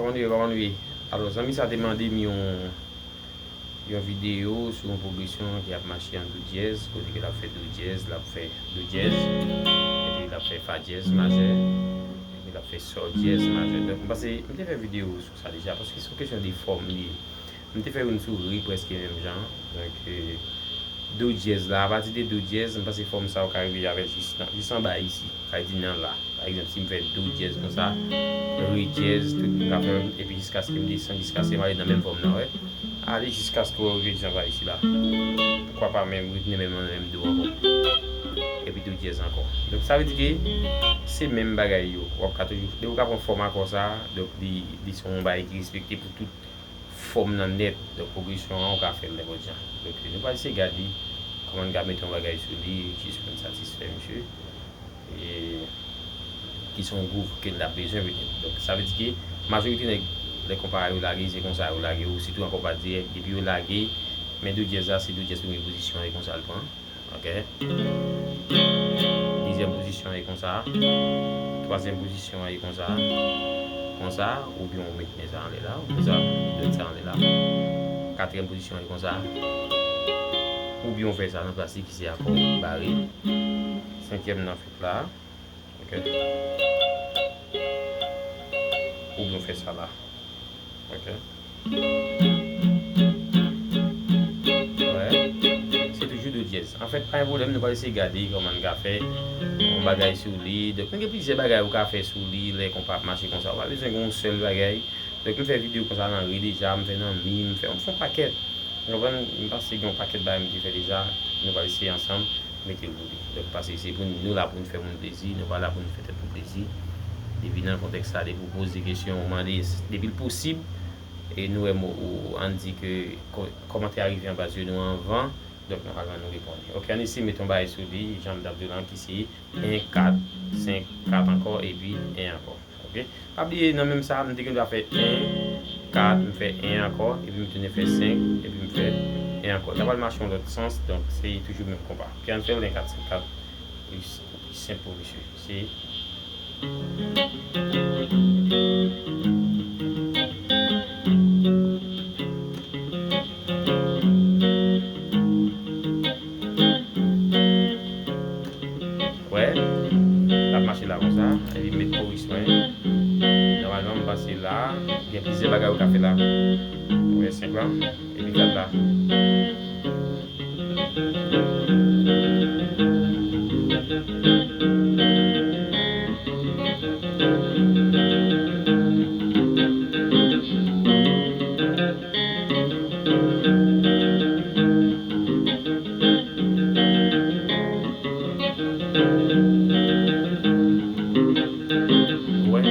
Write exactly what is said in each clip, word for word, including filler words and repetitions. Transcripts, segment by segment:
Kòman nou ye, kòman nou ye? Alò, zanmi sa te mande m yon, yon videyo sou yon pwogresyon ki ap mache an do dyèz, kote ke l ap fè do dyèz, l ap fè do dyèz, epi l ap fè fa dyèz majè, epi l ap fè sòl dyèz majè. Donk, m panse, m te fè videyo sou sa deja, paske se yon kesyon de fòm li ye. M te fè youn sou re prèske menm jan. Donk, e, do dyèz la, apati de do dyèz, m panse fòm sa ou ka rive avè l jis nan, jis anba isi. Sa vle di nan la. Pa egzanp, si m fè do dyèz konsa, re dyèz, tout, m ka fè l, epi jiskaske m desann, jiskaske m ale nan menm fòm nan, wè. Ale jiskaske w rive jis anba isi la. Poukwa pa menm ritne menm nan menm do ankò. Epi do dyèz ankò. Donk, sa vle di ke se menm bagay yo. W ap ka toujou, depi w ka pran fòm akò sa, donk, li, li se yon bagay ki respekte pou tout fòm nan nèt. Donk, pwogresyon an, ou ka fè l nenpòt jan. Donk, nou pral eseye gade kòman n ka mete yon bagay sou li, jis pou n satisfè misye. E, ki se yon gwouv ke l ap bezwen, petèt. Donk, sa vle di ke majorite nèg, lè konpa yo lage, se konsa yo lage yo, sitou an konpa dirèk. Depi yo lage, men do dyèz la, se do dyèz premye pozisyon, e konsa l pran. Ok. Dezyèm pozisyon e konsa. Twazyèm pozisyon e konsa. Konsa, oubyen ou met men sa anlè la, ou met sa, ou met sa anlè la. Katriyèm pozisyon e konsa. Oubyen ou fè sa nan plas li ki se akò bare. Senkyèm nan fèt la. Ok. Oubyen ou fè sa la. Ok. Wè. Se toujou do dyèz. Anfèt, pa gen pwoblèm, nou pral eseye gade kòman n ka fè yon bagay sou li. Donk, nou gen plizyè bagay ou ka fè sou li, lè konpa ap mache konsa. Ou pa bezwen gen yon sèl bagay. Donk, m fè videyo konsa nan re deja, m fè nan mi, m fè, m fè yon pakèt. Ou konprann? M panse gen yon pakèt bagay m te fè deja. Nou pral eseye ansanm mete l pou li. Donk, paske se pou n, nou la pou n fè moun plezi, nou pa la pou n fè tèt nou plezi. Depi nan kontèks sa, depi w poze kesyon, ou mande, depi l posib, e nou wè mo, ou, ann di ke kò-, kòmantè a rive anba zye nou anvan, donk nòmalman nou reponn. Ok, ann eseye mete yon bagay sou li, jan m t ap di w lan, ki se en, kat, senk, kat ankò, epi en ankò. Ok? Pa bliye, nan menm sa, m te gen dwa fè en, kat, m fè en ankò, epi m tounen fè senk, epi m fè en ankò. Sa pral mache yon lòt sans, donk se toujou menm konpa. Ok, ann fè l en, kat, senk, kat, pou pi, pou pi senp pou misye. Se Wè, l ap mache la konsa, epi m met koris mwen. Nòmalman, m pase la, gen plizyè bagay ou ka fè la. Wè, senk lan, epi kat la. Wè.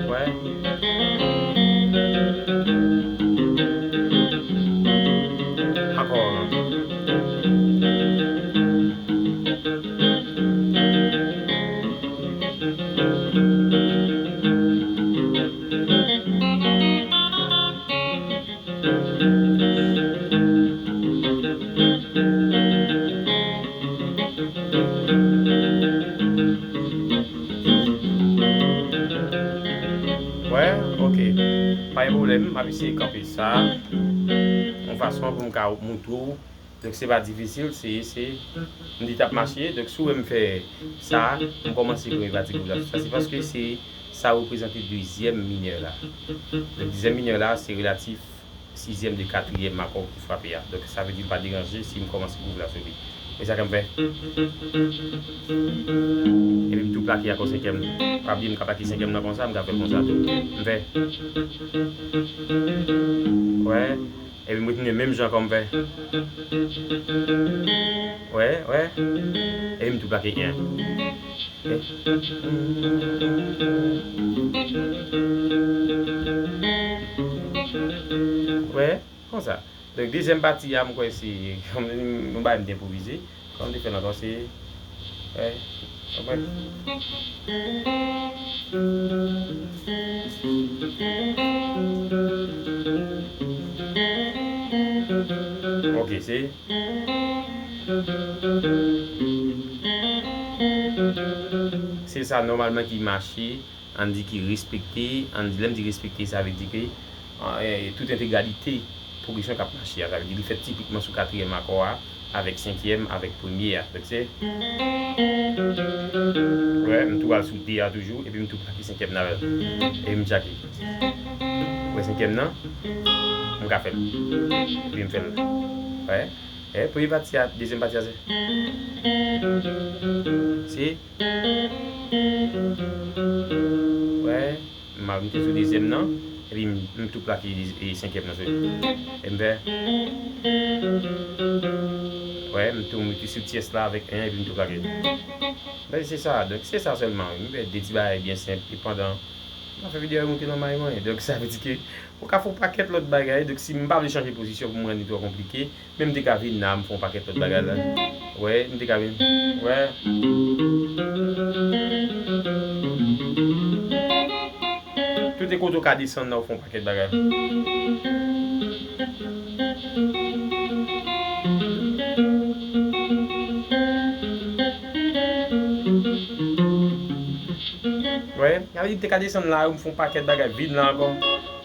Wè. Akò. Wè, ok. Pa gen pwoblèm, m ap eseye kanpe sa yon fason pou m ka montre w. Donk, se pa difisil, se, se, m di t ap mache. Donk, si w wè m fè sa, m kòmanse premye pati gwouv la sou sa, se paske se, sa reprezante dezyèm minè la. Donk, dezyèm minè la, se relatif sizyèm de katriyèm akò ki frape a. Donk, sa vle di l pa deranje si m kòmanse gwouv la sou li. E sa ke m fè. Epi m tou plake akò senkyèm. Pa bliye m ka plake senkyèm nan konsa, m ka fè l konsa tou. M fè. Wè. Epi m retounen menm jan kòm fè. Wè, wè. Epi m tou plake en. Wè, konsa. Donk, dezyèm pati a, m kwè se yon bagay m te enpwovize. Kòm m te fè l ankò, se, wè, w konprann? Se, se sa nòmalman ki mache, ann di ki respekte, ann di, lè m di respekte, sa vle di ke, eh, tout entegralite pwogresyon k ap mache a, sa vle di li fèt tipikman sou katriyèm akò a, avèk senkyèm, avèk premye a. Donk se, wè, m tou al sou de a toujou, epi m tou plake senkyèm nan avè l. Epi m tchake. Wè senkyèm nan, m ka fè l. Epi m fè l. Wè. E premye pati a, dezyèm pati a se. Se. Wè. M al moute sou dezyèm nan. Epi m, m tou plake, e, senkyèm nan sou li. E m fè. Wè, m tou moute sou tyès la avèk en, epi m tou plake. Donk se sa, donk se sa sèlman. M fè de ti bagay byen senp, e pandan m ap fè videyo a, moute nan may mwen. Donk sa vle di ke ou ka fè yon pakèt lòt bagay. Donk si m pa vle chanje pozisyon pou m rann li twò konplike, men m te ka vin la, m fè yon pakèt lòt bagay la. Wè, m te ka vin. Wè. Tout e kote w ka desann la, ou fè yon pakèt bagay. Wè, sa vle di m te ka desann la, ou m fè yon pakèt bagay, vin la ankò.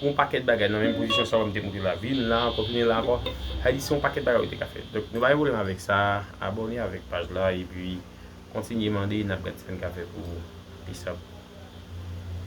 Yon pakèt bagay nan menm pozisyon sa w m te moute la, vin la ankò, tounen la ankò. Sa vle di se yon pakèt bagay ou te ka fè. Donk nou pa gen pwoblèm avèk sa, abòne avèk paj la, epi kontinye mande, n ap gad sa n ka fè pou ou. Peace up.